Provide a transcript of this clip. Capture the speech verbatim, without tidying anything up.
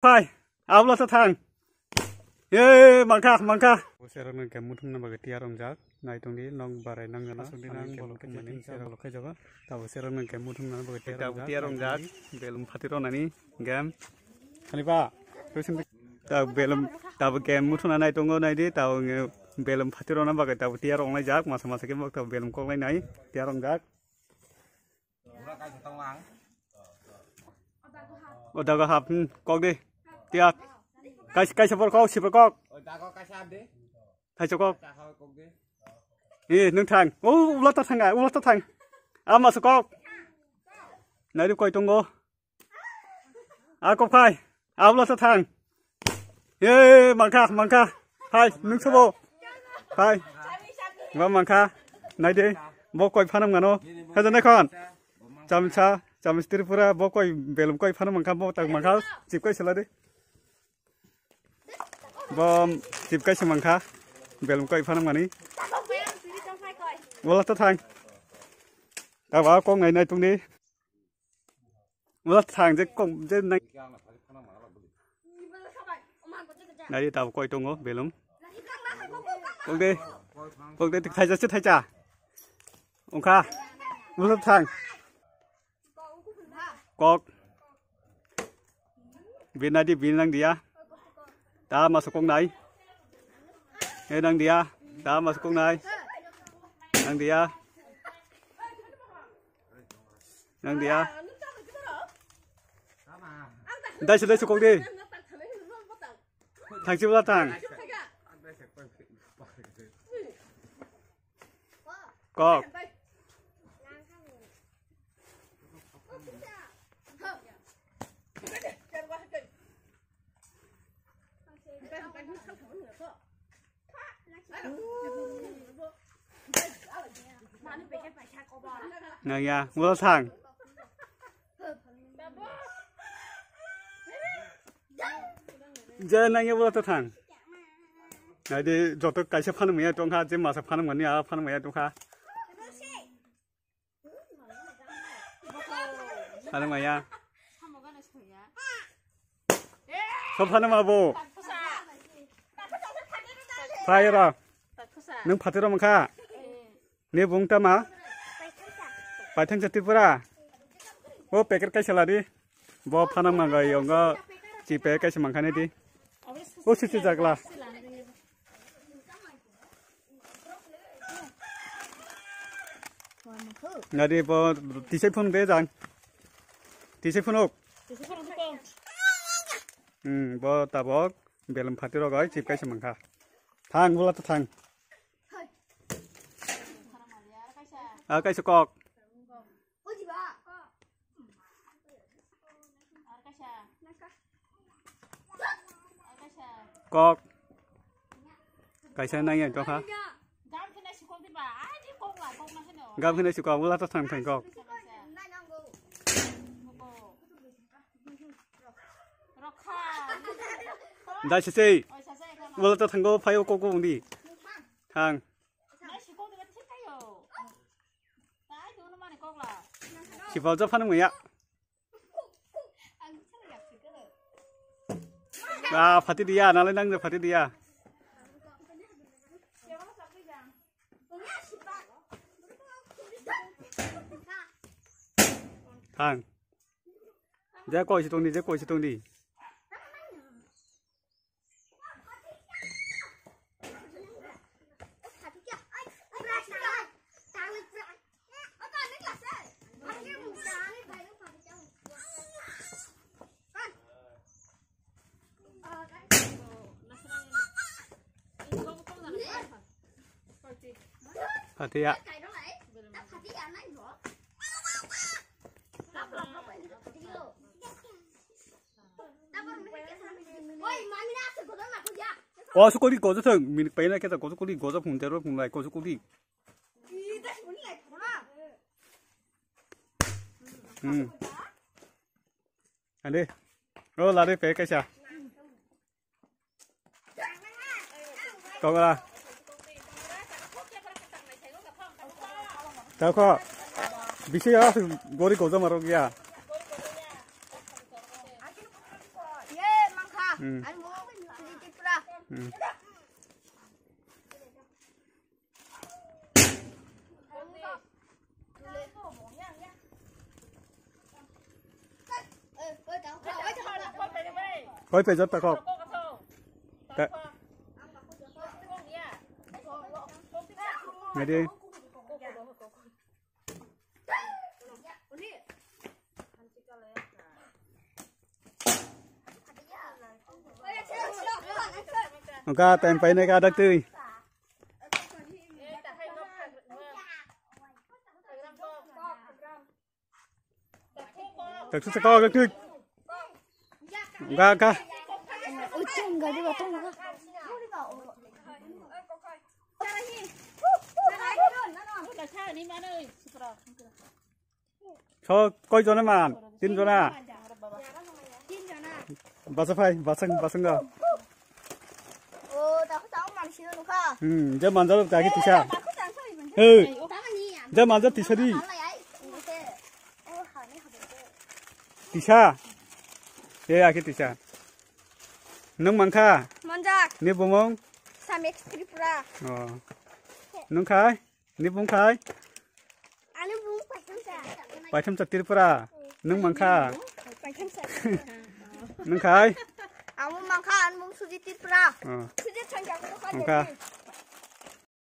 Phai, abla ta thang. Ye, mangkha, mangkha. Bo serok nang khe muthung na bagwi tiyar wngjak. Nai tong di, nok barai nang gana. Aswk di nang bolong khe setting sa bolong khai jago. Tabo serok nang khe muthung na bagwi tiyar wngjak. Belum phatiro nani game. Khani ba, ta belum, tabo game muthung na nai tongo nai di, tabo nge belum phatiro na bagwi tabo tiyar wngjak. Masa masa khe bok tabo belum kok lai nai, tiyar wngjak. O dago hap, hmm, kok di. Tiya. Kaisa, kaisa bor kok, sibor kok. Thaicho kok. Eh, nung thang. O, ulo ta thang, ulo ta thang. Ama so kok. Nairu koi tongo. A kok phai. A ulo ta thang. Ye, mangkha, mangkha. Hai, nung sobo. Hai. Ba mangkha. Nai de. Bo koi phanam gano. Haja nai khon. Chamsa, chamsa Tripura, bo koi belum koi phanam mangkha, bo tak mangkha. Chip kai sela de. Bo chip kai se mangkha. Belum koi phanam gani. Wala ta thang. Ta ba kong nai nai tung de. Wala thang je kong je nai. Nai tabo koi tongo belum. Kok de. Kok de tik thaija se thaija. Ongkha. Wala thang. Kok. Bini nai di, bini nang dia. Ta ma sokong nai. Eh, nang dia. Ta ma sokong nai. Nang dia. Nang dia. Dai se, dai se kok di. Thang se bla thang. Kok. Nang ya, ulo thang. Je nang ya ulo ta thang. Nai di joto kaisa phanang maya tongkha, je masa phanang mani a phanang maya tongkha. Phanang maya. So phanang ma bo. Phai ra. Nung phatiro mangkha. Ni bung tama? Paithang cha Tripura. O packet kaisa ladi. Bo phanang mangai yongo. Chi packet kaisa mangkhani di. O sisi jagla. Nadi bo tisai phun de jang. Tisai phun ok. Hmm, bo tabok belum phatiro goi chip kaisa mangkha. Thang, bula ta thang. A kaisa kok. Kok. Kaisa nang yang tokha. Gam khina sikok, ula ta thang thang kok. Dai sese. Ula ta thang go phaio kok kok di. Thang. Sipal ja phanang ya. Ah, phati dia, nalai nang phati dia. Thang. Je koi si tong di, je koi si tong di. Patiya. O sukuri gojo thung, minik paina keta gojo kuri gojo phung tero phung lai gojo kuri. Hmm. Ande. O lare pe kaisa. Kok la. Tao kho. Bisi ya gori gojo marok ya. Hmm. Ani bo Sujit Tripura. Hmm. Koi pe jat ta kok. Ta- Ngai di. Oka, time painai ka dak twi. Dak twi, dak twi. Oka, oka. So, koi jona man? Tin jona. Basa phai, basang, basang go. Hmm, je manjaro ta ki tisa. Hey, je manjaro tisa di. Tisa. Hey, aki tisa. Nung mangkha? Manjak. Ni bumung? Samex Tripura. Oh. Nung khai? Ni bung khai? Ani bung Paitham sa. Paitham sa Tripura. Nung mangkha? Paitham sa. Nung khai? Amo mangkha, ani bung Sujit Tripura. Oh. Sujit Sangya ko. Mangkha.